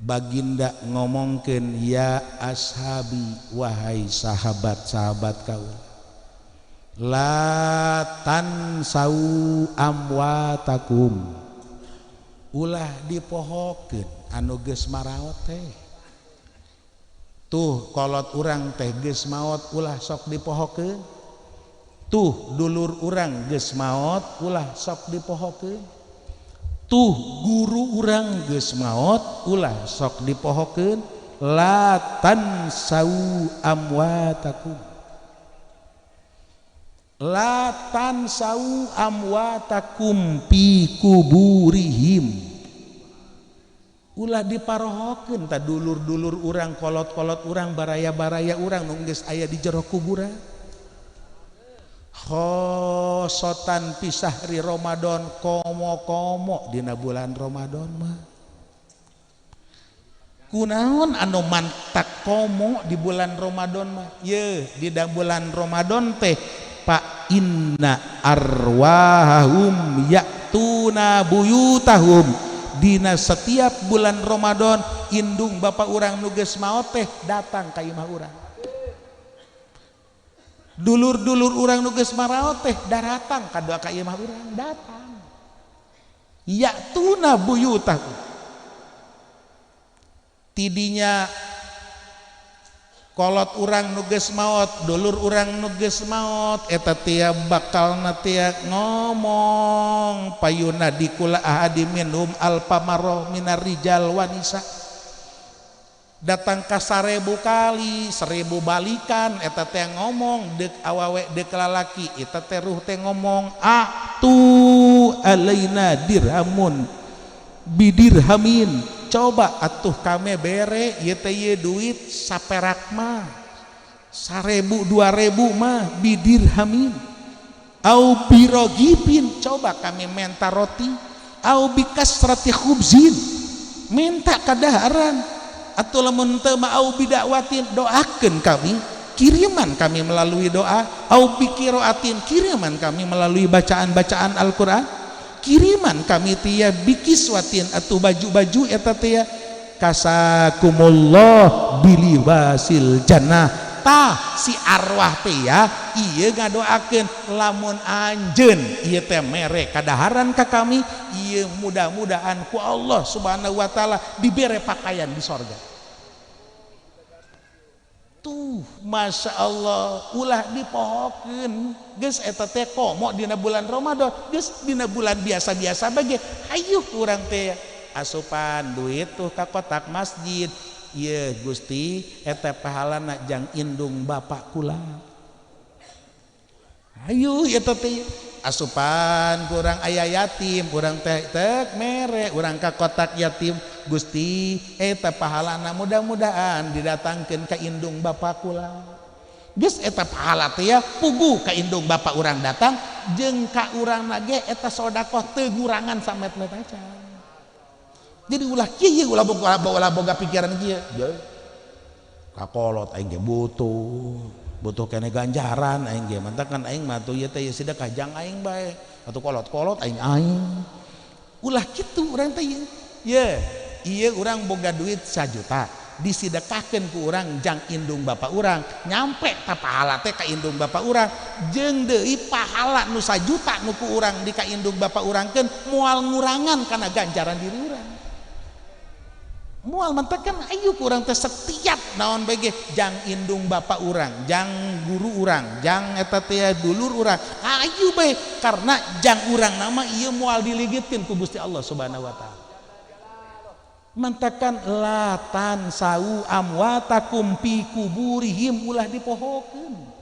Baginda ngomongkeun, ya ashabi, wahai sahabat-sahabat kaula, la tansau amwatakum, ulah dipohokeun anu geus maraot teh. Tuh kolot urang teh geus maot, ulah sok dipohokeun. Tuh dulur urang geus maot, ulah sok dipohokeun. Tuh guru urang geus maot, ulah sok dipohokeun. La tansau amwatakum, la tansau amwatakum fi kuburihim, ulah diparohokeun ta dulur-dulur urang, kolot-kolot urang, baraya-baraya urang nu geus aya di jero kuburan. Khosotan pisahri Ramadan, komo-komo dina bulan Ramadan mah. Kunaon anu mantak komo di bulan Ramadan mah? Ye, di bulan Ramadan teh fa inna arwahum ya'tuna buyutahum. Dina setiap bulan Ramadan indung bapak urang nu geus maot teh datang ka imah urang. Dulur-dulur urang nu geus maraot teh daratang ka doa ka imah urang, datang. Ya'tuna buyutahum. Tidinya kolot urang nu geus maot, dulur urang nu geus maot eta tia bakalna tia ngomong payuna dikula ahadi minhum alpamaro minar rijal wanisa. Datang ka 1000 kali, 1000 balikan eta teh ngomong deuk awawe deuk lalaki eta teh ruh teh ngomong atu alaina dirhamun bidirhamin, coba atuh kame bere ieu teh ieu duit saperak mah 1000 2000 mah bidirhamin au birogipin, coba kami menta roti au bikasrati khubzin, minta kadaharan, atau lamun teu mah au bidakwatin, doakeun kami, kiriman kami melalui doa, au biqiraatin, kiriman kami melalui bacaan-bacaan Al-Qur'an, kiriman kami tia bikiswatin atau baju-baju eta tia kasakumullah bilibasil jannah. Tah si arwah teh ya ieu ngadoakeun lamun anjeun ieu teh mere kadaharan ka kami, ieu mudah-mudahan ku Allah Subhanahu wa taala dibere pakaian di sorga. Tuh Masya Allah, ulah dipohokeun geus eta teh komo dina bulan Ramadan, geus dina bulan biasa-biasa bage hayuh urang teh asupan duit tuh ka kotak masjid. Ieu Gusti eta pahalana jang indung bapak kula. Hayu eta teh asupan kurang aya yatim, urang teh tek mere urang ka kotak yatim. Gusti eta pahalana mudah-mudahan didatangkeun ka indung bapak kula. Geus eta pahala teh ya puguh ka indung bapak urang datang jeung ka urang nage eta sedekah teu ngurangan samet-met acan. Jadi ulah kieu, ulah boga, ulah boga pikiran kieu. Kakolot aing ge butuh, butuh kene ganjaran aing ge, mantakan aing mah tuh ieu teh sedekah jang aing bae, atuh kolot-kolot aing aing. Ulah kitu urang teh ieu. Ye, ieu urang boga duit 1 juta, disedekahkeun ku urang jang indung bapak urang, nyampe ta pahala teh ka indung bapak urang, jeung deui pahala nu 1 juta nu ku urang di ka indung bapak urangkeun moal ngurangan kana ganjaran diri urang. Moal mantakan ayu kurang teh setiap naon bege jang indung bapak urang, jang guru urang, jang eta teh dulur urang, ayu bae karena jang urang nama ieu moal diligitkeun ku Gusti Allah Subhanahu wa taala. Mantakan la tansau amwatakum fi kuburihim, ulah dipohokeun.